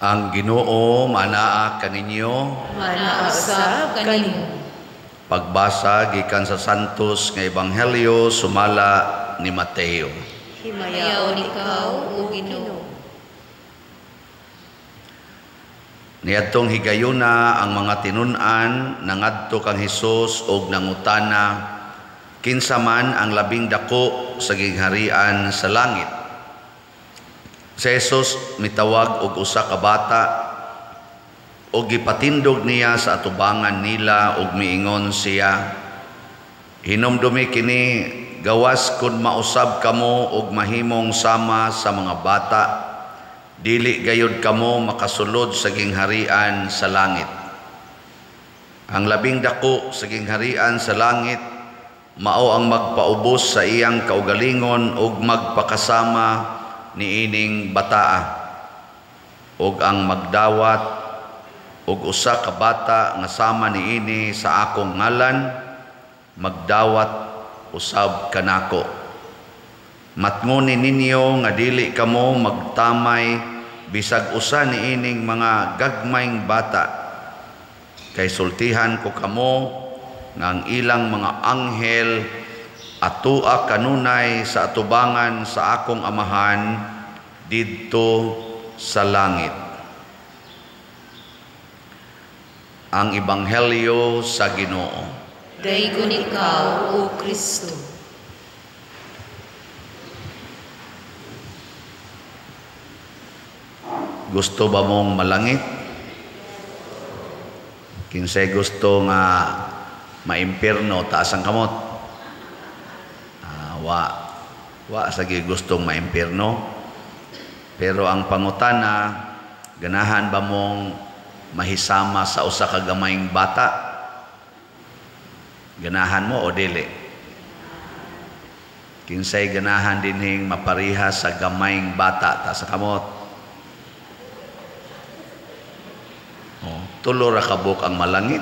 Ang Ginoo manaa kaninyo. Manaa usab kanimo. Pagbasa gikan sa Santos nga Ebanghelyo sumala ni Mateo. Himayaon ikaw, o Ginoo. Niadtong higayuna ang mga tinun-an nangadto kang Hesus og nangutana, kinsa man ang labing dako sa gingharian sa langit. Si Jesus mitawag og usa ka bata og gipatindog niya sa atubangan nila og miingon siya, "Hinumdumi kini, gawas kun mausab kamo og mahimong sama sa mga bata, dili gayud kamo makasulod sa gingharian sa langit. Ang labing dako sa gingharian sa langit mao ang magpaubos sa iyang kaugalingon ug magpakasama niining bataa, ug ang magdawat og usa ka bata nga sama niini sa akong ngalan, magdawat usab kanako. Matngoni ninyo nga dili kamo magtamay bisag usa niining mga gagmayng bata, kay sultihan ko kamo nga ang ilang mga anghel atua kanunay sa atubangan sa akong Amahan didto sa langit." Ang Ebanghelyo sa Ginoo. Daygon ikaw, O Kristo. Gusto ba mong malangit? Kinsay gusto nga maimpierno, taas ang kamot. Wa sagi gustong maimpierno. Pero ang pangutana, ganahan ba mong mahisama sa usa ka gamayng bata? Ganahan mo o dili? Kinsay ganahan dinhing mapariha sa gamayng bata, taas ang kamot. Oh, tulo ra kabuk ang malangit.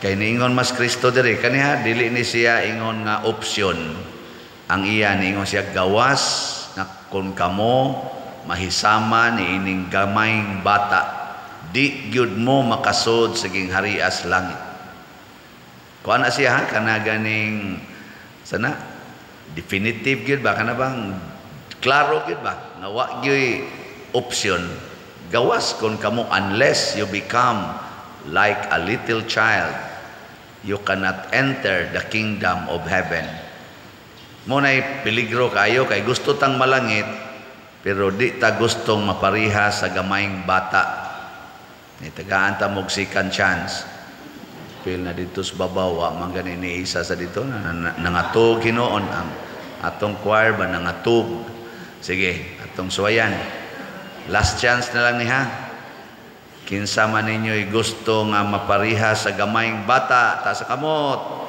Kay niingon mas Kristo diri kaniha, dili ni siya ingon nga opsyon. Ang iya niingon siya, gawas nga kun kamo mahisama niining gamayng bata, di gyud mo makasud sa gingharias langit. Kuan na siya ha, kana ganing sana definitive gyud ba, kana bang klaro gyud ba nga wa gyud opsyon. Gawas kun kamo, unless you become like a little child, you cannot enter the kingdom of heaven. Muna'y peligro kayo, kay gusto tang malangit, pero di ta gustong mapariha sa gamayng bata. Nitagaan ta mog second chance. Feel na dito sa babaw, wa man gani ni isa sa dito, nangatog hinoon ang atong choir ba, nangatog. Sige, atong suwayan. Last chance na lang ni ha. Kinsa man ninyo'y gusto nga mapariha sa gamayng bata, ta sa kamot.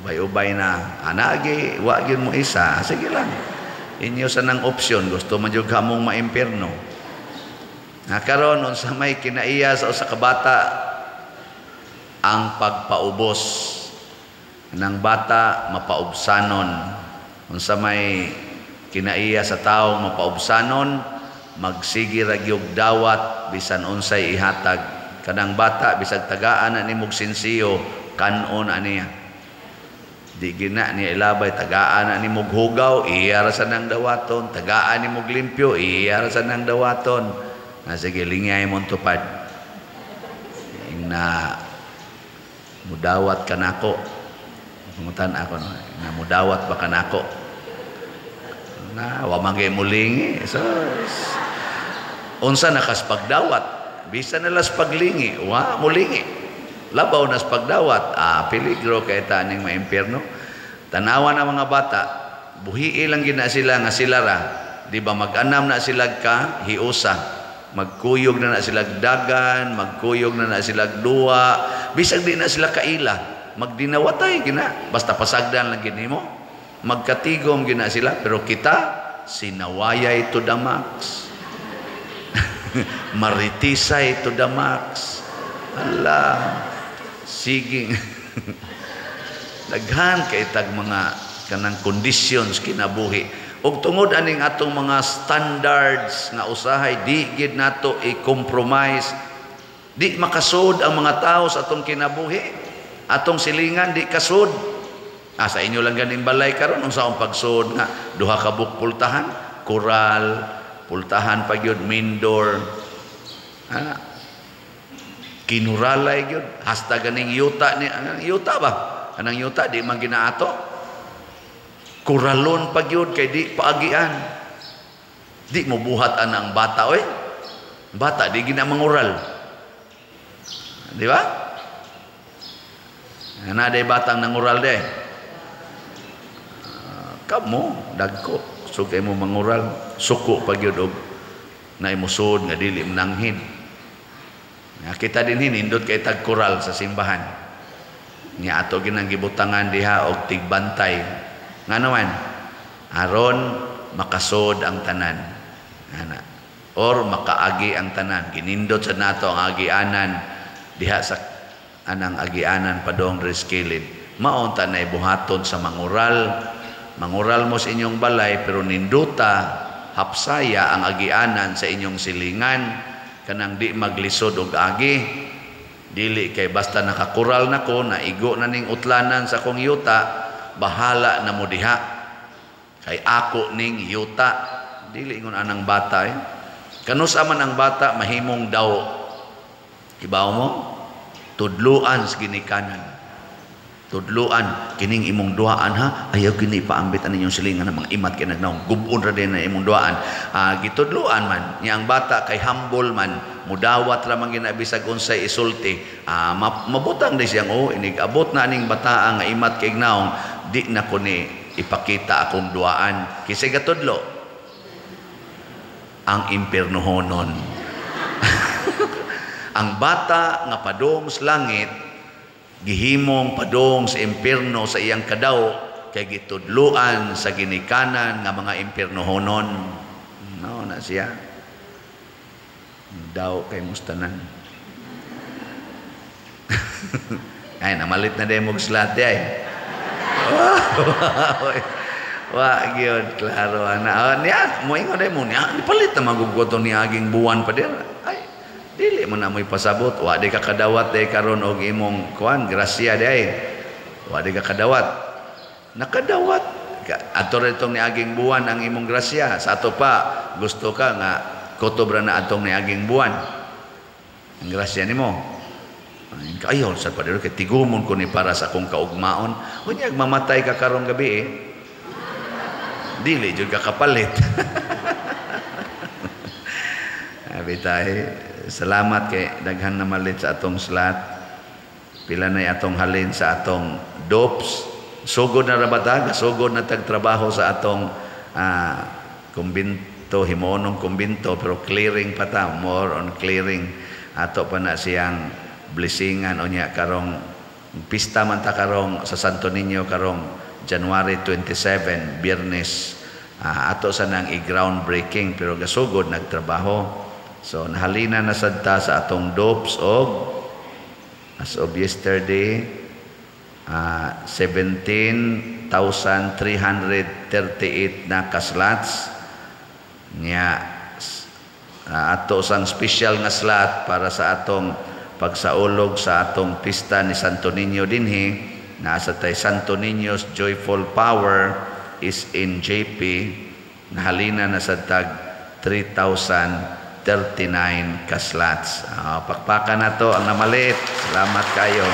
Ubay-ubay na. Anagi, wa gyud mo isa. Sige lang. Inyo sa nang opsyon, gusto man jud kamong maimpierno. Na karon unsa may kinaiya sa usa ka bata, ang pagpaubos ng bata mapaubsanon. Unsa may kinaiya sa tawo mapaubsanon, magsige ra gyud dawat bisan unsay ihatag. Kanang bata bisag tagaan na nimog sinsiyo, kanon aniya. Di gina niya ilabay, tagaan na nimog hugaw, iya ra sa nang dawaton. Tagaan nimog limpyo, iya ra sa nang dawaton. Na sige, lingay mong tupad. Na mudawat ka nako. Pangutan ako, no? Na mudawat ba ka nako? Na, wa man kay mulingi. So, unsa na kas pagdawat? Bisa na las paglingi, wa mulingi. Labaw nas pagdawat, peligro kay ta ning maimpierno. Tanawa na mga bata, buhii lang gina sila nga sila ra. Di ba mag-anam na sila ka hiusa. Magkuyog na na sila dagan, magkuyog na na sila duwa, bisag di na sila kaila, magdinawatay gina, basta pasagdan lang gini mo. Magkatigom gina sila, pero kita sinawayay to the max. Maritisay to the max. Ala, siging. Daghan kay tag mga kanang conditions kinabuhi. Ug tungod aning atong mga standards nga usahay di gid nato i-compromise, di makasud ang mga tao sa atong kinabuhi. Atong silingan di kasud. Sa inyo lang ganing balay karon unsa ang pagsud nga duha ka buok pultahan, koral, pultahan pa gyud main door. Ana. Kinuralay gyud hasta ganing yuta ni anang yuta ba? Anang yuta di man ginaato. Kuralon pa gyud kay di paagian. Di mo buhat anang bata oy. Bata di gina mangural. Di ba? Ana day batang nangural day. Kamo dagko sugay mo mangural, suko pa gyud og naimusod nga dili mananghid. Kita din hinindot kay tagkural sa simbahan. Nya ato ginang gibutangan diha og tigbantay. Ngano man? Aron makasod ang tanan. Ana. Or makaagi ang tanan. Ginindot sa nato ang agianan diha sa anang agianan padong diri kilid. Maon ta nay buhaton sa mangural. Mangural mo sa inyong balay pero ninduta hapsaya ang agianan sa inyong silingan kanang di maglisod og agi. Dili kay basta nakakural nako, naigo na ning utlanan sa akong yuta, bahala na mo diha. Kay ako ning yuta. Dili ingon anang bata eh. Kanus man ang bata mahimong daw. Kibaw mo? Tudluan sa ginikanan. Tudluan kining imong duaan ha, ayaw kini paambit ani inyong silingan ng mga imat kay nagnaong gubon ra din na imong duaan. Gitudluan man nya ang bata kay humble man, mudawat ra man ginabisag unsay isulti. Mabutang di siyang oh inig abot na aning bataa nga imat kay naong di na ko ni ipakita akong duaan. Kisay gatudlo ang impiernohonon. Ang bata nga padong sa langit gihimong padong sa impierno sa iyang kadaw kay gitudluan sa ginikanan nga mga impiernohonon. No na siya. Daw kay mustanan. Ay namalit na day mog slot ay. Wa gyud klaro ana. Oh, niya moingon day mo niya palit na magugwato ni aging buwan pa dir. Ay dili mo na mo'y pasabot. Wa di ka kadawat day karon og imong kuan grasya day. Wa di ka kadawat. Nakadawat ato ra itong niaging buwan ang imong grasya. Sa ato pa gusto ka nga kutob ra na atong niaging buwan ang grasya nimo. Ayaw sa padero kay tigumon ko ni para sa akong kaugmaon. Unya mamatay ka karong gabi eh. Dili jud ka kapalit. Abi tay, salamat kay daghan na malit sa atong slot. Pila na atong halin sa atong dopes. Sugod na ra ba ta? Sugod na tagtrabaho sa atong kumbinto, himuonong kumbinto, pero clearing pa ta, more on clearing. Ato pa na siyang blessingan unya karong pista man ta karong sa Santo Niño karong January 27, Biyernes. Ato sa nang i-ground breaking pero gasugod nagtrabaho. So nahalina na sad ta sa atong dopes og as of yesterday 17,338 na kaslots nya. Ato sang special nga slot para sa atong pagsaulog sa atong pista ni Santo Niño dinhi. Nasa tay Santo Niño's Joyful Power is in JP. Nahalina na sa tag 3,039 kaslots. Pakpakan na to ang namalit. Salamat kayo.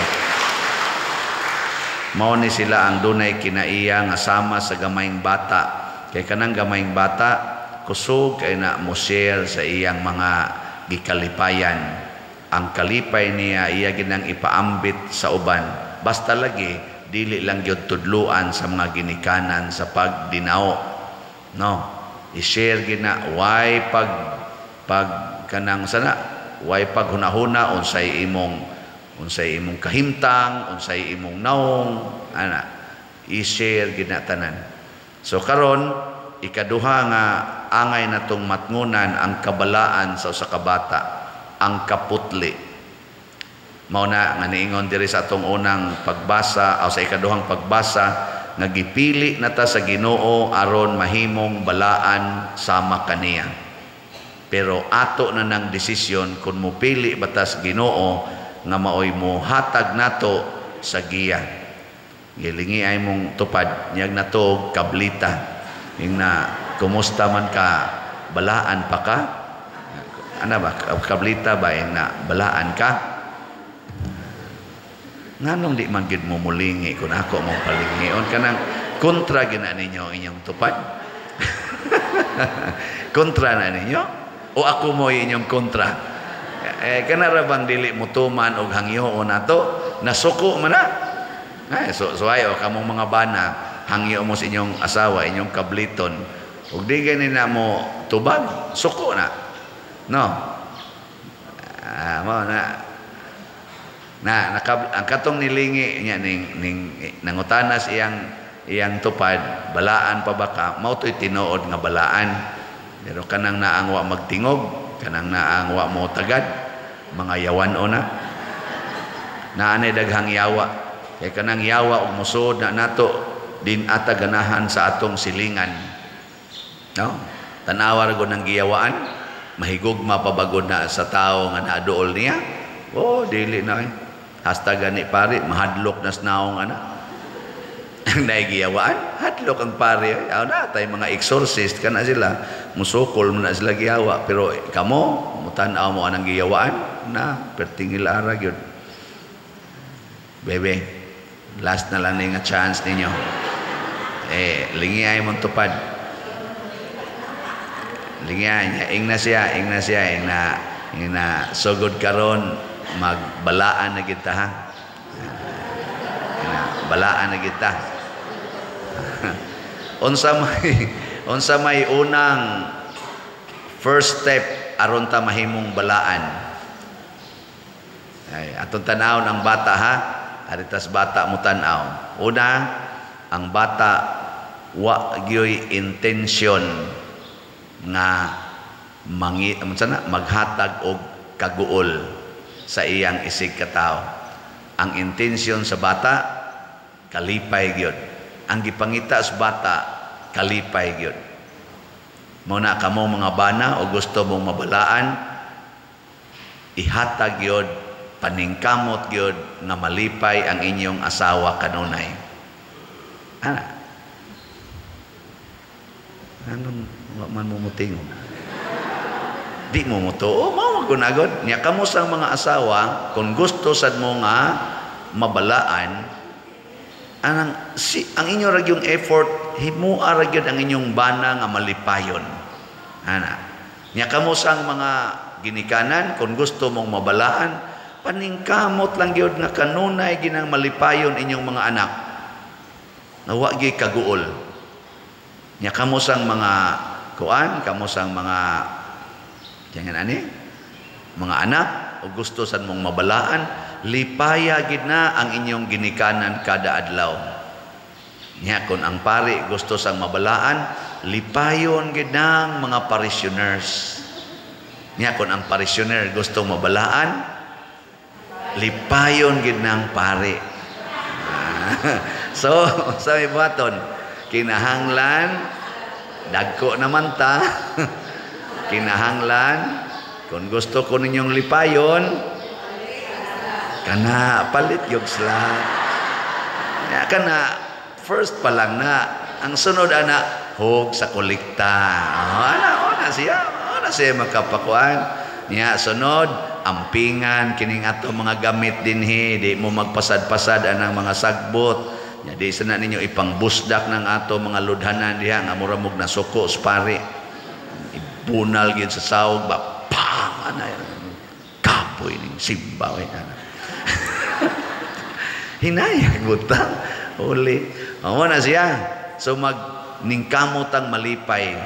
Mao ni sila ang dunay kinaiya nga sama sa gamayng bata. Kay kanang gamayng bata kusog kay na mo share sa iyang mga gikalipayan. Ang kalipay niya iya ginang ipaambit sa uban. Basta lagi dili lang gyud tudluan sa mga ginikanan sa pagdinao. No, i-share gina why pag pag kanang sana why pag hunahuna unsay imong kahimtang, unsay imong naong, ana i-share gina tanan. So karon ikaduha nga angay natong matngunan ang kabalaan sa usa ka bata, ang kaputli. Mao na nga niingon diri sa atong unang pagbasa o sa ikaduhang pagbasa nga gipili na ta sa Ginoo aron mahimong balaan sama kaniya. Pero ato na nang desisyon kung mopili ba ta sa Ginoo nga maoy mohatag nato sa giya. Gilingi ay mong tupad niyag nato kablita. Ing na kumusta man ka, balaan pa ka? Ana ba kablita ba ing na balaan ka? Nganong di man gid mo mulingi kung ako mong palingion kanang kontra gina ninyo ang inyong tupad? Kontra na ninyo? O ako mo inyong kontra? Eh, kana ra bang dili mo tuman og hangyoon nato? Nasuko man na. Ay, so ayo kamong mga bana, hangyo mo sa inyong asawa, inyong kabliton. Ug di gani na mo tubag, suko na. No. Ah, mo na na ang katong nilingi niya ning nangutanas iyang iyang tupad, balaan pa ba ka? Mao to'y tinuod nga balaan. Pero kanang naang wa magtingog, kanang naang wa mo tagad, mga yawan o na. Naanay daghang yawa. Kay kanang yawa og musod na nato din ata ganahan sa atong silingan. No? Tanawa ra gud ng giyawaan, mahigugma pa bagod na sa tao nga naaduol niya. Oh, dili na eh. Hasta gani pare, mahadlok na sa naong ana. Ang naigiyawaan, hadlok ang pare. Aw na, tay mga exorcist kana sila, musukol man na sila giyawa. Pero kamo, mutan-aw mo anang giyawaan, na, pertingil ara gyud. Bebe, last na lang ni nga chance ninyo. Eh, lingi ay mong tupad. Lingi ay niya, ing na siya, ing na siya, ing na sugod karon magbalaan na kita ha. Balaan na kita. Unsa may unang first step aron ta mahimong balaan? Ay, atong tan-awon ang bata ha. Aritas bata mo tan-aw. Una, ang bata wa gyoy intention nga mangi unsa na maghatag og kaguol sa iyang isig katawo. Ang intention sa bata kalipay gyud. Ang gipangita sa bata kalipay gyud. Mo na kamo mga bana o gusto mong mabalaan, ihatag gyud, paningkamot gyud nga malipay ang inyong asawa kanunay. Ana. Anong wa man mo mutingog? Di mo mutuo, mao magunagod. Nya kamo sa mga asawa, kung gusto sad mo nga mabalaan, anang si ang inyo ra gyung effort, himua ra gyud ang inyong bana nga malipayon. Ana. Nya kamo sang mga ginikanan, kung gusto mong mabalaan, paningkamot lang gyud nga kanunay ginang malipayon inyong mga anak. Nga wa gyud kaguol. Nya kamo sang mga kuan, kamo sang mga jangan ani, mga anak, o gusto sad mong mabalaan, lipaya gid na ang inyong ginikanan kada adlaw. Nya kon ang pari gusto sang mabalaan, lipayon gid nang mga parishioners. Nya kon ang parishioner gusto mabalaan, lipayon gid nang pari. So, sa may buhaton, kinahanglan dagko naman ta. Kinahanglan kung gusto ko ninyong lipayon, kana palit yung slack. Ya, kana first pa lang na ang sunod ana hog sa kolekta. Oh, ana ona siya, ona siya makapakuan. Nya sunod ampingan kining ato mga gamit dinhi, di mo magpasad-pasad anang mga sagbot. Nya di sana ninyo ipangbusdak ng ato mga ludhanan diha nga mura mog nasuko sa pari. Ibunal gyud sa sawog ba, pang ana kapoy ning simba we ana. Hinayag butang uli. Mao na siya. So mag ningkamot ang malipay.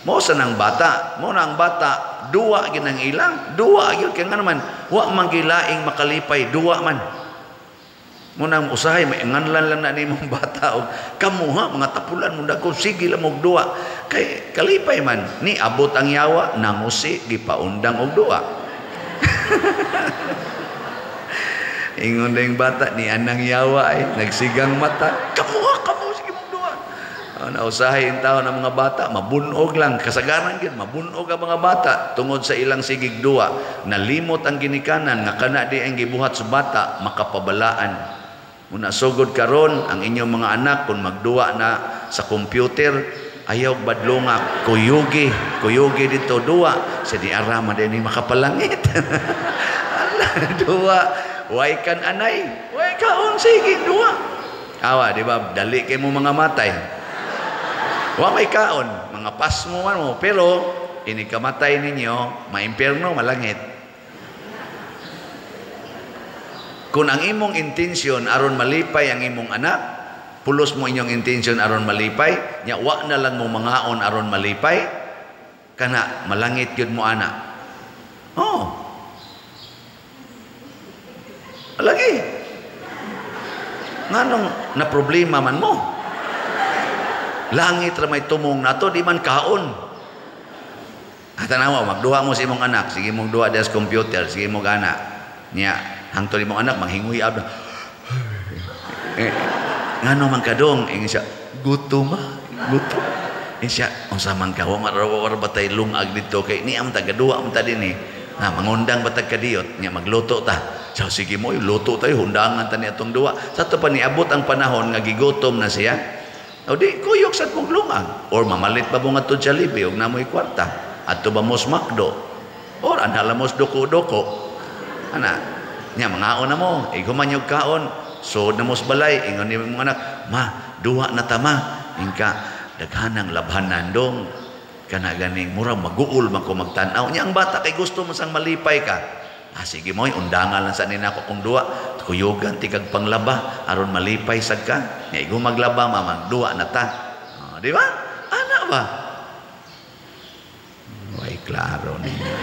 Mao sa nang bata, mao na ang bata duwa gyud ang ilang, duwa gyud kay ngano man wa man gilaing makalipay, duwa man. Mo nang usahay may nganlan lang na nimong bata og kamo ha mga tapulan mo dagko sige lang og duwa kay kalipay man ni abot ang yawa nangusi gipaundang og duwa. Ingon ding bata ni anang yawa ay nagsigang mata, kamo ha kamo sige Muna usahay in taon ang mga bata, mabunog lang, kasagaran gyud mabunog ang mga bata tungod sa ilang sigig duwa. Nalimot ang ginikanan nga kana di ang gibuhat sa bata makapabalaan. Muna sugod karon ang inyong mga anak kung magduwa na sa computer, ayaw badlonga, kuyugi, kuyugi dito duwa sa di arama din makapalangit. Ala, duwa, way kan anay, way kaon sige duwa. Awa, di ba? Dali kay mo mga matay. Wa may kaon, mga pasmo man mo, pero ini kamatay ninyo, maimpierno, malangit. Kung ang imong intensyon aron malipay ang imong anak, pulos mo inyong intensyon aron malipay, nya wa na lang mo mangaon aron malipay, kana malangit gyud mo ana. Oh. Lagi. Nganong na problema man mo? Langit ra may tumong nato, di man kaon. Tanawa, magduha mo sa imong anak, sige mong duha des computer, sige mo gana. Nya, hangtod imong anak manghinguy ab. Ngano man kadong, ingon siya, gutom ah, gutom. Ingon siya, unsa man ka, wa man batay lungag dito kay niya man taga duha man ta dinhi. Na mangundang batag kadiyot, nya magluto ta. So sige mo, luto tayo, hundangan ta ni atong duha. Sa ato pa niabot ang panahon nga gigutom na siya. O di, kuyog sa mong lungag. Or mamalit ba mo nga to Jollibee, og namoy kwarta. Adto ba mos McDo? Or anhala mos doko-doko. Ana, nya mangaon na mo, iguman yung kaon, suod na mos balay, ingon ni mong anak, ma, duha na tama. Ingka, daghanang labhanan dong. Kana ganing, mura maguol man ko magtan-aw. Nya ang bata kay gusto mo sang malipay ka. Ah, sige mo, undangan lang sa nina ko kung duha. Kuyugan tikag panglaba, aron malipay sad ka. Nya igo maglaba, mamang duha na ta. Oh, di ba? Ana ba? Way klaro ninyo.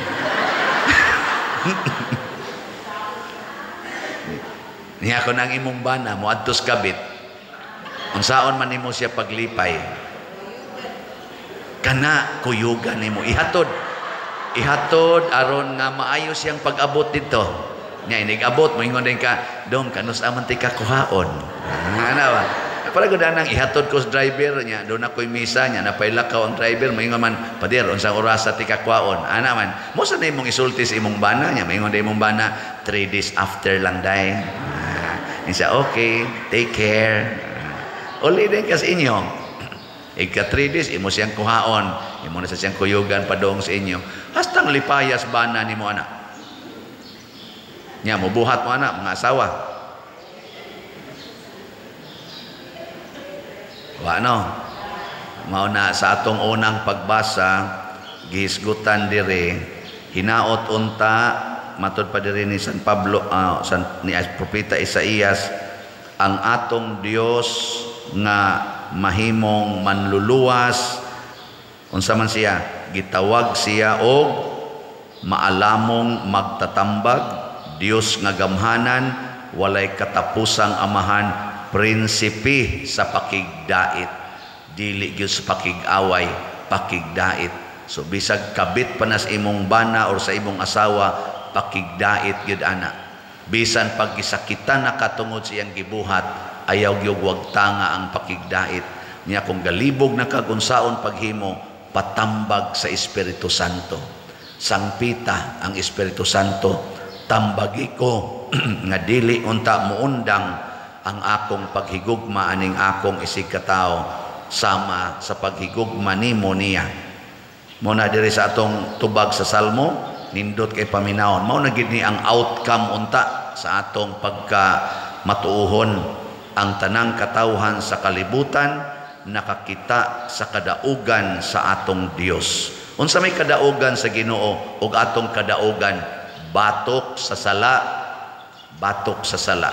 Niya ko nang imong bana, moadtos kabit. Unsaon man nimo siya paglipay? Kana kuyugan nimo ihatod. Ihatod aron nga maayo siyang pag-abot dito. Nya inig-abot moingon din ka, dong kanus aman ti kakuhaon. Ana ba? Para gud anang ihatod ko sa driver nya, doon ako'y misa nya napailakaw ang driver moingon man, pader unsang orasa ti kakuhaon. Ana man, mo sa imong isulti sa imong bana nya, moingon din imong bana 3 days after lang day. Siya, okay, take care. Uli din ka sa inyo. Ika 3 days, imo siyang kuhaon, imo na sa siyang kuyugan padong sa inyo. Hastang lipayas bana nimo anak. Nya mobuhat mo anak, mga asawa. Wa no. Mao na sa atong unang pagbasa gihisgutan diri hinaot unta matud pa diri ni San Pablo ni Propeta Isaías ang atong Dios nga mahimong manluluwas. Unsa man siya, gitawag siya og maalamong magtatambag, Dios nga gamhanan, walay katapusang amahan, prinsipe sa pakigdait, dili gyud sa pakig-away, pakigdait. So bisag kabit pa nas imong bana or sa imong asawa, pakigdait gyud ana. Bisan pag gisakitan na katungod sa iyang gibuhat, ayaw gyud wagtanga ang pakigdait. Niya kung galibog na kag unsaon paghimo, patambag sa Espiritu Santo. Sangpita ang Espiritu Santo, tambagi ko nga dili unta muundang ang akong paghigugma aning akong isig katawo sama sa paghigugma nimo niya. Mo na diri sa atong tubag sa Salmo, nindot kay paminawon. Mao na gid ni ang outcome unta sa atong pagka matuohon. Ang tanang katawhan sa kalibutan nakakita sa kadaugan sa atong Dios. Unsa may kadaugan sa Ginoo ug atong kadaugan? Batok sa sala, batok sa sala.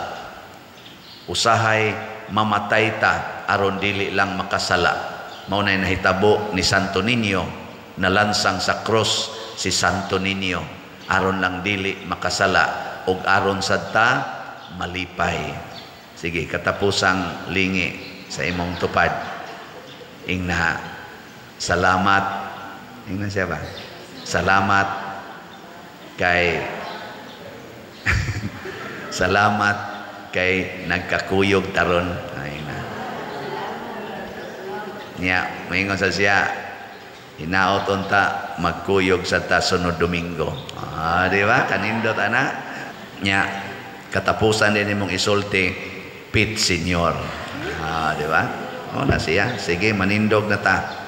Usahay mamatay ta aron dili lang makasala. Mao nay nahitabo ni Santo Niño, nalansang sa cross si Santo Niño aron lang dili makasala ug aron sad ta malipay. Sige, katapusang lingi sa imong tupad. Ingna, salamat. Ingna siya ba? Salamat kay salamat kay nagkakuyog taron. Ay na. Nya, moingon sa siya, hinaot unta magkuyog sa ta sunod Domingo. Ah, di ba? Kanindot ana. Nya, katapusan din nimong isulti, "Pit Señor." Ah, di ba? O na siya. Sige, manindog na ta.